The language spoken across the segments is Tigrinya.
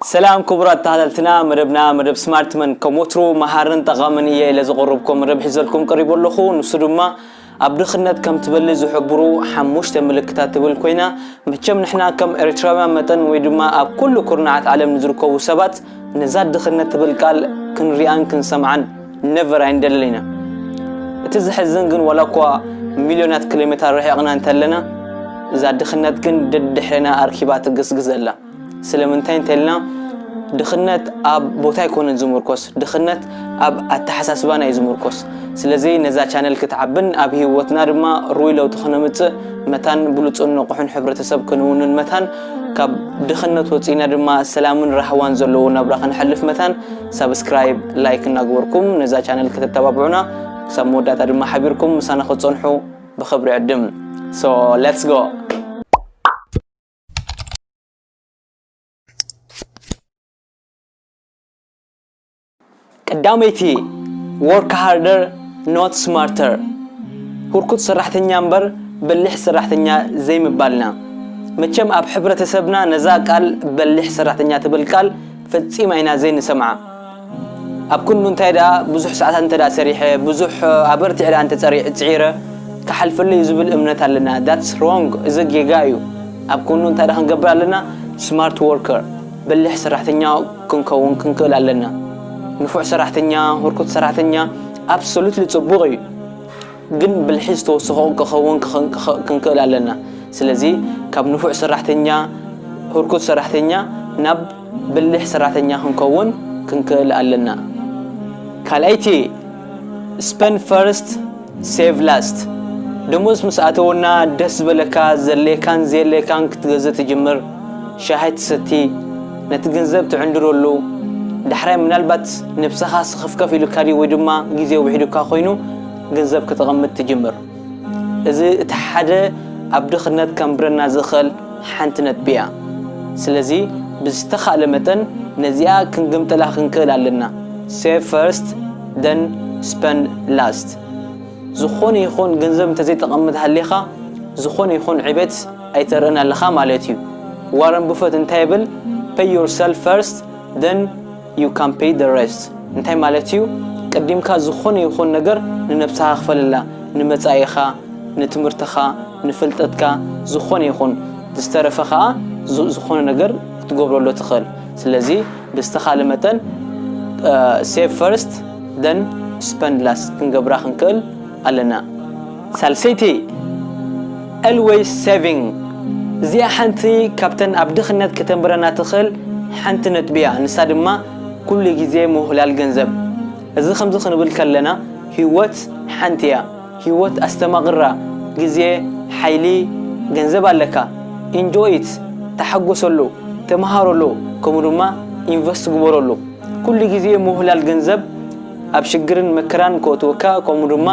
ሰላም ክቡራት ተኸታተልትና መደብና፣ መደብ ስማርት መን ከም ወትሩ መሃርን ጠቓምን እየ ኢለ ዘቕርብኩም መደብ ሒዘልኩም ቀሪቡ ኣለኹ። ንሱ ድማ ኣብ ድኽነት ከም ትበሊ ዝሕብሩ ሓሙሽተ ምልክታት ትብል ኮይና፣ መቸም ንሕና ከም ኤርትራውያን መጠን ወይ ድማ ኣብ ኩሉ ኩርናዓት ዓለም ንዝርከቡ ሰባት ነዛ ድኽነት ትብል ቃል ክንሪኣን ክንሰምዓን ነቨር ኣይንደልን ኢና። እቲ ዘሕዝን ግን ዋላ እኳ ሚልዮናት ኪሎ ሜትር ርሒቕና እንተለና፣ እዛ ድኽነት ግን ደድሕሬና ኣርኪባ ትግስግስ ዘላ። ስለምንታይ እንተልና ድኽነት ኣብ ቦታ ኣይኮነን ዝምርኮስ፣ ድኽነት ኣብ ኣተሓሳስባና እዩ ዝምርኮስ። ስለዚ ነዛ ቻነል ክትዓብን ኣብ ህይወትና ድማ ሩይ ለውጢ ክነምጽእ መታን ብሉጽን ንቑሕን ሕብረተሰብ ክንውንን መታን ካብ ድኽነት ወጺእና ድማ ሰላምን ራህዋን ዘለዎ ናብራ ክንሕልፍ መታን ሳብስክራይብ፣ ላይክ እናግበርኩም ነዛ ቻነል ከተተባብዑና ክሳብ መወዳእታ ድማ ሓቢርኩም ምሳና ክትጸንሑ ብኽብሪ ዕድም። So let's go። ቀዳመይቲ፣ work harder not smarter፣ ህርኩት ሰራሕተኛ እምበር በሊሕ ሰራሕተኛ ዘይምባልና። መቸም ኣብ ሕብረተሰብና ነዛ ቃል በሊሕ ሰራሕተኛ ትብል ቃል ፈጺማ ኢና ዘይንሰምዓ። ኣብ ክንዱ እንታይ ደኣ ብዙሕ ሰዓታት እንተ ደኣ ሰሪሐ፣ ብዙሕ ኣበርቲዐ ደኣ እንተ ጸሪ-፣ ጽዒረ ክሓልፈሉ እዩ ዝብል እምነት ኣለና። That's wrong። እዚ ጌጋ እዩ። ኣብ ክንዱ እንታይ ደኣ ክንገብር ኣለና? ስማርት ወርከር፣ በሊሕ ሰራሕተኛ ክንከውን ክንክእል ኣለና። ንፉዕ ሰራሕተኛ፣ ህርኩት ሰራሕተኛ ኣብሶሉትሊ ጽቡቕ እዩ። ግን ብልሒ ዝተወሰኾ ክኸውን ክኸ-፣ ክኸ-፣ ክንክእል ኣለና። ስለዚ ካብ ንፉዕ ሰራሕተኛ፣ ህርኩት ሰራሕተኛ ናብ ብልሕ ሰራሕተኛ ክንከውን ክንክእል ኣለና። ካልኣይቲ፣ spend first, save last። ደሞዝ ምስ ኣተወና ደስ ዝበለካ ዘድልየካን ዘየድልየካን ክትገዝእ ትጅምር። ሻሂ ትሰቲ፣ ነቲ ገንዘብ ትዕንድረሉ። ዳሕራይ ምናልባት ነብስኻ ስኽፍከፍ ኢሉካ ድዩ ወይ ድማ ግዜ ውሒዱካ ኮይኑ ገንዘብ ከተቐምጥ ትጅምር። እዚ እቲ ሓደ ኣብ ድኽነት ከንብረና ዝኽእል ሓንቲ ነጥቢ እያ። ስለዚ ብዝተኻእለ መጠን ነዚኣ ክንግምጥላ ክንክእል ኣለና። Save first, then spend last። ዝኾነ ይኹን ገንዘብ እንተዘይተቐምጥ ሃሊኻ፣ ዝኾነ ይኹን ዕቤት ኣይተርእን ኣለኻ ማለት እዩ። ዋረን ቡፈት እንታይ ይብል? Pay yourself first, then you can pay the rest። እንታይ ማለት እዩ? ቀዲምካ ዝኾነ ይኹን ነገር ንነብስኻ ክፈለላ፣ ንመጻኢኻ፣ ንትምህርትኻ፣ ንፍልጠትካ፣ ዝኾነ ይኹን። ዝተረፈ ኸኣ ዝ-፣ ዝኾነ ነገር ክትገብረሉ ትኽእል። ስለዚ ብዝተኻለ መጠን፣ እ፣ save first, then spend last ክንገብራ ክንክእል ኣለና። ሳልሰይቲ፣ always saving። እዚኣ ሓንቲ ካብተን ኣብ ድኽነት ከተንብረና ትኽእል ሓንቲ ነጥቢ እያ። ንሳ ድማ ኩሉ ግዜ ምውህላል ገንዘብ። እዚ ከምዚ ክንብል ከለና፣ ህይወት ሓንቲ እያ። ህይወት ኣስተማቕራ፣ ግዜ፣ ሓይሊ፣ ገንዘብ ኣለካ። Enjoy it፣ ተሓጎሰሉ፣ ተመሃረሉ፣ ከምኡ ድማ ኢንቨስት ግበረሉ። ኩሉ ግዜ ምውህላል ገንዘብ ኣብ ሽግርን መከራን ከእትወካ፣ ከምኡ ድማ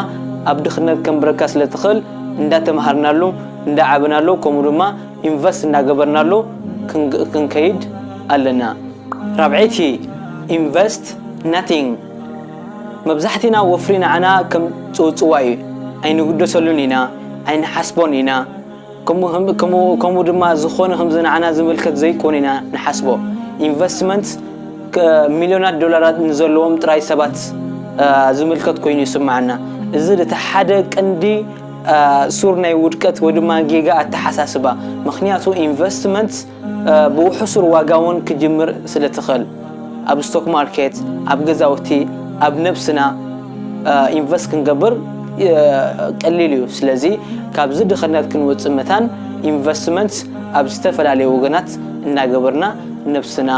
ኣብ ድኽነት ከንብረካ ስለ ትኽእል፣ እንዳተምሃርናሉ፣ እንዳዓበናሉ፣ ከምኡ ድማ ኢንቨስት እንዳገበርናሉ ክንግ-፣ ክንከይድ ኣለና። ራብዐይቲ፣ ኢንቨስት ናቲንግ። መብዛሕቲና ወፍሪ ንዓና ከም ጽውጽዋይ እዩ። ኣይንግደሰሉን ኢና፣ ኣይንሓስቦን ኢና። ከምኡ፣ ከምኡ፣ ከምኡ ድማ ዝኾነ ከምዚ ንዓና ዝምልከት ዘይኮነ ኢና ንሓስቦ። ኢንቨስትመንት ከ-፣ ሚልዮናት ዶላራት ንዘለዎም ጥራይ ሰባት፣ እ፣ ዝምልከት ኮይኑ ይስምዓና። እዚ እቲ ሓደ ቀንዲ፣ እ፣ ሱር ናይ ውድቀት ወይ ድማ ጌጋ ኣተሓሳስባ። ምኽንያቱ ኢንቨስትመንት፣ እ፣ ብውሕሱር ዋጋ እውን ክጅምር ስለ ትኽእል። ኣብ ስቶክ ማርኬት፣ ኣብ ገዛውቲ፣ ኣብ ነብስና፣ እ፣ ኢንቨስት ክንገብር፣ እ፣ ቀሊል እዩ። ስለዚ ካብዚ ድኽነት ክንወጽእ መታን ኢንቨስትመንት ኣብ ዝተፈላለዩ ወገናት እናገበርና ነብስና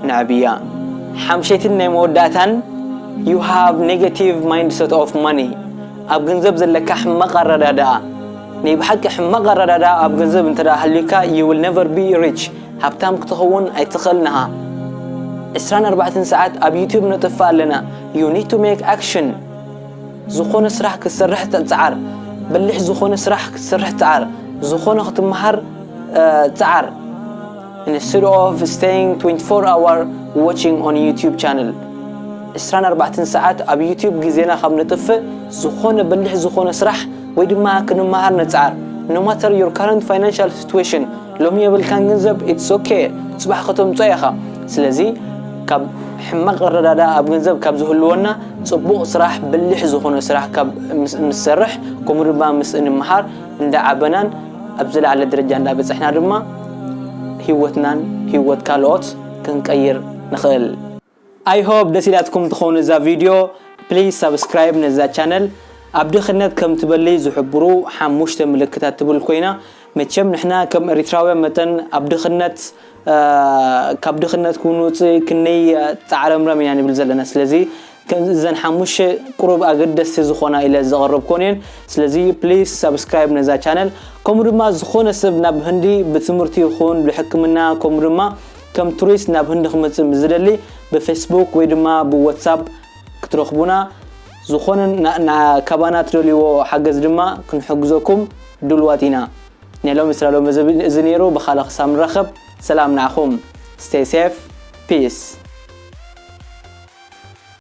ነዕብያ። ሓምሸይትን ናይ መወዳእታን፣ you have negative mindset of money። ኣብ ገንዘብ ዘለካ ሕማቕ ኣረዳድኣ። ናይ ብሓቂ ሕማቕ ኣረዳድኣ ኣብ ገንዘብ እንተ ደኣ ሃልዩካ፣ you will never be rich። ሃብታም ክትኸውን ኣይትኽእልን ኢኻ። ዕስራን ኣርባዕተን ሰዓት ኣብ ዩቱብ ነጥፍእ ኣለና። You need to make action። ዝኾነ ስራሕ ክትሰርሕ ተ-፣ ጽዓር። በሊሕ ዝኾነ ስራሕ ክትሰርሕ ጽዓር። ዝኾነ ክትመሃር፣ እ፣ ጽዓር። Instead of staying twenty-four hour watching on YouTube channel። ዕስራን ኣርባዕተን ሰዓት ኣብ ዩቱብ ግዜና ካብ ነጥፍእ፣ ዝኾነ በሊሕ ዝኾነ ስራሕ ወይ ድማ ክንመሃር ንጽዓር። No matter your current financial situation፣ ሎሚ የብልካን ገንዘብ፣ it's okay። ጽባሕ ከተምጽኦ ኢኻ። ስለዚ ካብ ሕማቕ ኣረዳዳ ኣብ ገንዘብ ካብ ዝህልወና ጽቡቕ ስራሕ፣ ብልሕ ዝኾነ ስራሕ ካብ ምስ እንሰርሕ፣ ከምኡ ድማ ምስ እንመሃር፣ እንዳዓበናን ኣብ ዝለዓለ ደረጃ እንዳበጻሕና ድማ ህይወትናን ህይወት ካልኦት ክንቀይር ንኽእል። I hope ደስ ኢላትኩም ትኸውን እዛ ቪድዮ። Please subscribe ነዛ ቻነል። ኣብ ድኽነት ከም ትበሊ ዝሕብሩ ሓሙሽተ ምልክታት ትብል ኮይና፣ መቸም ንሕና ከም ኤሪትራውያን መጠን ኣብ ድኽነት ካብ ድኽነት ክንውፅእ ክንደይ ፃዕረምረም ኢና ንብል ዘለና። ስለዚ እዘን ሓሙሽተ ቁሩብ ኣገደስቲ ዝኾና ኢለ ዘቐረብኮን እየን። ስለዚ please subscribe ነዛ ቻነል። ከምኡ ድማ ዝኾነ ሰብ ናብ ህንዲ ብትምህርቲ ይኹን ብሕክምና፣ ከምኡ ድማ ከም ቱሪስት ናብ ህንዲ ክመፅእ ምስ ዝደሊ ብፌስቡክ ወይ ድማ ብዋትሳፕ ክትረኽቡና፣ ዝኾነ ካባና ትደልይዎ ሓገዝ ድማ ክንሕግዘኩም ድልዋት ኢና። ናይ ሎሚ ስለ ሎሚ እዚ ነይሩ። ብኻልእ ክሳብ ንራኸብ ሰላም ንዓኹም። Stay safe. Peace.